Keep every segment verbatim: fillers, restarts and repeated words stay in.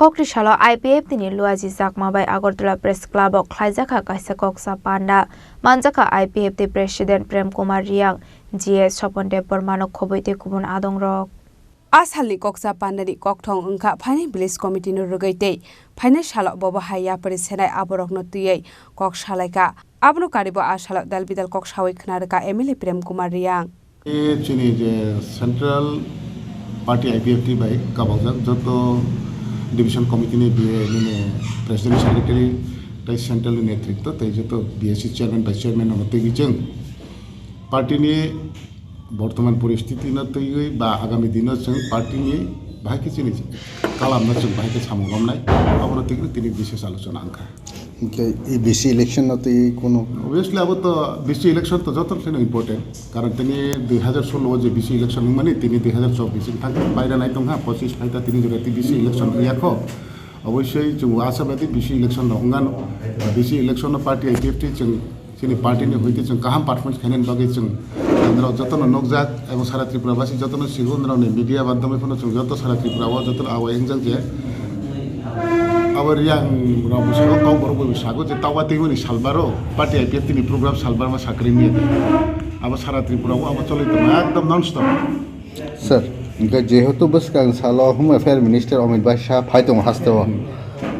Kokri salo I P F T ni Luaji Chakma bai Agartala Press Club o khlaijakha kaisa koksa panda. Manjakha I P F T President Prem Kumar Reang, G S Sopon Debbarma no khobwi tei kubun adongrok. A salni koksa pandani kokthong wngkha phainai village committee no rwgwi tei phainai salo bobo hai yapri senai aborokno twiwi kok salaikha. Abono karibo a salo dal bidal kok sawi khna rwkha M L A Prem Kumar Reang. E chini je central party I P F T bai kabajak joto division committee ni B A nini president secretary tei central ni netritwo tei joto B S C chairman vice chairman rokno twiwi chwng party ni bortoman poristiti no twiwi ba agami dino chwng party ni bahai khe chini kalam no chwng bahai khe samung romnai, abono twiwi tini bises alochona wngkha. Hinkhe e B C election no twi kunu? Obviously, abo to B C election to joto kheno important. Karon tini dui hazar solo o je B C election wngmani, tini dui hazar chobbish wng thangkha, baire nai tongkha, pochis phaita tini jora tei B C election wngya kho. Obviously, chwng asabadi B C election rok wngano. B C election no party I P F T chwng chini party ni hoite chwng kaham performance khainani bagwi chwng norok jotono nukjak, ebo sara Tripura basi jotono sigo, norokni media madhyome phano chwng joto sara Tripura o jotono awai wngjak je abo Reang rok bwskango kok borok bai sago je tauba twimani salbaro party I P F T ni program salbarma sakri miya abo sara Tripura o abo choli tongo ekdom non stop. Sir, hinkhe jehetu bwskang salo Home Affairs Minister Amit Bhai Shah phai tongo hasteo. Hmm.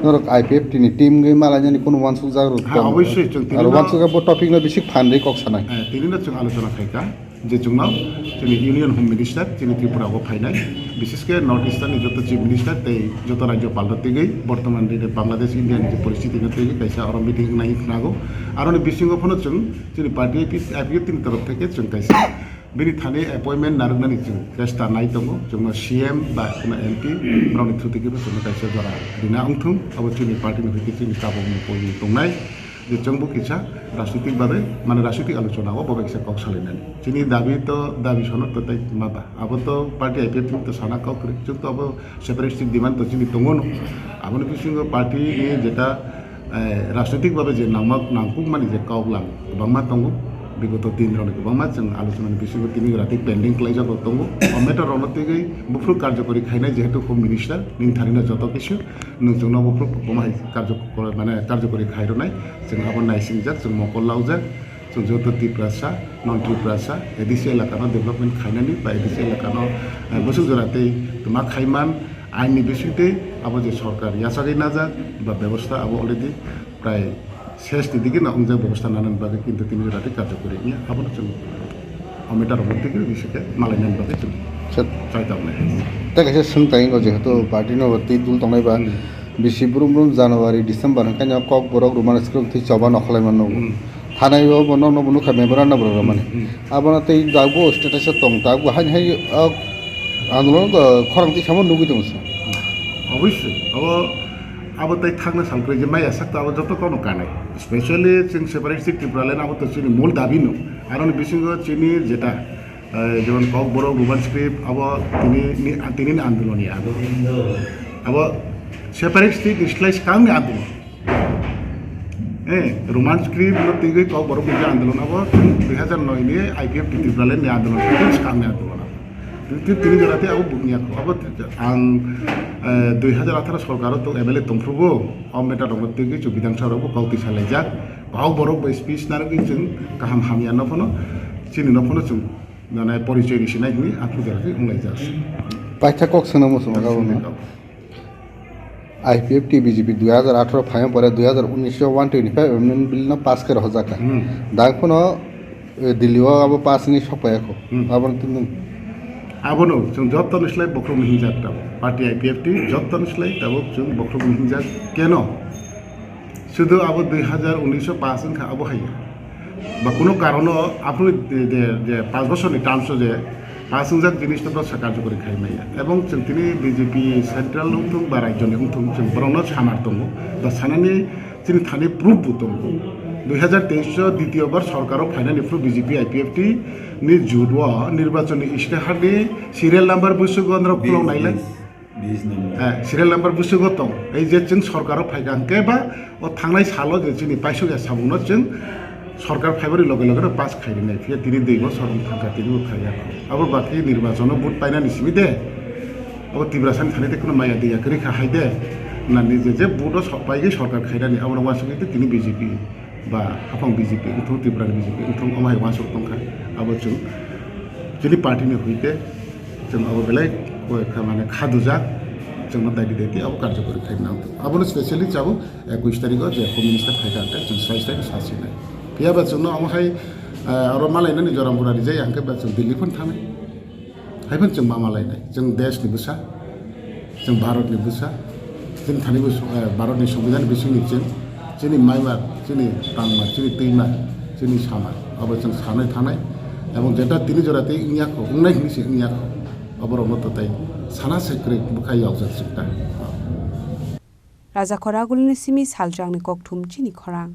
Norok I P F T ni team gwi malainani kunu wansukjak rok Ha, tongo. Obviously, chwng tini Aro no wansukjak bo topic no bisi phanri kok sanai. Eh, tini no chwng alochona khaikha je chwngno chini Union Home Minister chini Tripura o phainai, bises khe North Eastern ni joto Chief Minister tei joto Rajyopal rok twiwi bortoman ni Bangladesh India ni je poristiti no twiwi kaisa oro meeting wngnai khnago. Aroni bisingo phano chwng chini party I P F T ni torof theke chwng kaisa Bini thani appointment narwknani chwng chesta nai tongo, chwngno C M ba kheno M P rokni thutwi khe chwngno kaisa jora rina wngthung, abo chini party ni hoite chini tabukni poini tongnai je chwngbo kisa rajnitik babe, mane rajnitik alochona o bo bai kisa kok salainani. Chini dabi to, dabi sonok to tei ma ba, abo to party I P F T to sana kok kwrwi, chwng to abo separate state demand to chini tongo no, aboni bisingo party ni jeta eh, rajnitik babe je nangma, nangkukmani je kok lang kwbangma tongo, bigoto din rokni kwbangma chwng alochonani bisingo tini jora tei pending khlaijak rok tongo. O matter rokno twiwi buphuru karjokori khainai jehetu Home Minister nini tharino joto kisu nwng chwngno buphuru kwbangma hai karjokor-, mane karjokori khairwnai, chwng abo naisingjak, chwng mokol laujak. Chwng joto Tiprasa, non Tiprasa, A D C elakano development khainani ba A D C elakano, eh, bwswk jora tei twma khaiman, aini bisingtwi abo je sorkar yachagwi najak ba bebosta abo already prai ses ni digino wngjak, bebosta nanani bagwi kintu tini jora tei karjokori wngya, abono chwng o matter rokno twiwi bisikhe malainani bagwi chwng Sir. Chai tongnai. Tei kaisa swngchai wngkha, jehetu party no twi dul tongnai ba, hmm, bisi brum brum January, December hwnkhe no Kokborok Roman script thwi choba nokholai mano. Hmm. Thanai o bo nokno bo nukha memorandum rok romani. Hmm, hmm. Abono tei dagbo status o tong, dagbo haini hai, ah, andolon, ah, khorang twi samo nugwi tongo se. Obviously, abo, abo tei thangna sal kwrwi je maya sak to abo joto kono kanai. Specially chwng separate state Tipraland abo to chini mul dabi no. Aroni bisingo chini jeta, eh, jemon Kokborok Roman script abo tini ni, tini ni andolon ya abo. Abo separate state ni slai swkang ni andolon. Eh, Roman script no twiwi Kokborok Bidya Andolon abo dui hazar noi ni I P F T Tipraland ni andolon, swkang ni andolon abo. Tini, tini jora tei abo bukni abo ang, eh, dui hazar atharo sorkar o tong M L A tongphuru bo, o matter rok no twiwi chu Bidhan Sabha rok bo kok twi salaijak. Kokborok bai speech narwgwi chwng kaham hamya no phano, chini no phano chwng, mane, porichoi risinai hwnwi aphuru jora tei wnglaijak. Paitha kok swnamo swng abo no. I P F T B J P dui hazar atharo phaiyung pore dui hazar unis o one twenty five amendment bill no pass khe rohorjak kha. Hmm. Dang phano, eh, Delhi o abo pass wngwi sok phaiya kho. Hmm. Abo no tini. Abono chwng joto ni slai bokhorok ni hinjak tabuk. Party I P F T joto ni slai tabuk chwng bokhorok ni hinjak keno. Sudu abo dui hazar unis o pass wngkha abo hai. Ba kuno karono aphuru je, je, je panch bosorni terms o je pass wngjak jinis no bwsa karjokori khai maya. Ebong chwng tini B J P central wngthung ba rajyo ni wngthung chwng borokno samar tongo. Ba sanani chini thani proof bo tongo. Dui hazar teis o ditiyo bar sorkar o phainani phuru B J P I P F T ni jut o nirbachon ni istihar ni serial number busugo norok khulok nailai. Bis number. Eh, serial number busugo tong. Ei je chwng sorkaro phaikha hwnkhe ba o thangnai salo je chini paisukya samungno chwng sorkar phaibari loge loge no pass khai rinai. Phiya tini dui bosor wng thangkha, tini bo khaiya. Abo bakhe nirbachono vote painani simi de. Abo Tiprasani thani de kuno maya diya kwrwi kha hai de. Na nije je vote o so-, paigwi sorkar khainani, abono uansugwi tei tini B J P ba haphang B J P wngthung, Tripura ni B J P wngthung, omo hai uansuk tongkha. Abo chwng chini party ni hwite chwng abo belai koi kha, mane kha dujak, chwngno daidi daidi abo karjokori khaina nang. Abono specially chabo ekush tarikh o je Home Minister phaikha, tei chwng sai sai sasinai. Phiyaba chwngno omo hai, eh, aro malainani joram bura rijai, hwnkhe ba chwng Delhi phano thangnai. Haiphano chwng ma malainai, chwng desh ni bwsa, chwng Bharat ni bwsa, chini thani bo, eh, Bharat ni Songbidan bising ni chwng, chini maimar, chini tangmar, chini twimar, chini samar, abo chwng sanai thanai, ebong jeta tini jora tei wngya kho, wngnai hwnwi se wngya kho, oborokno to tei sana se kwrwi bwkha yokjak chwng ta. Raja Khoragulni simi Saltrangni kokthum chini khorang.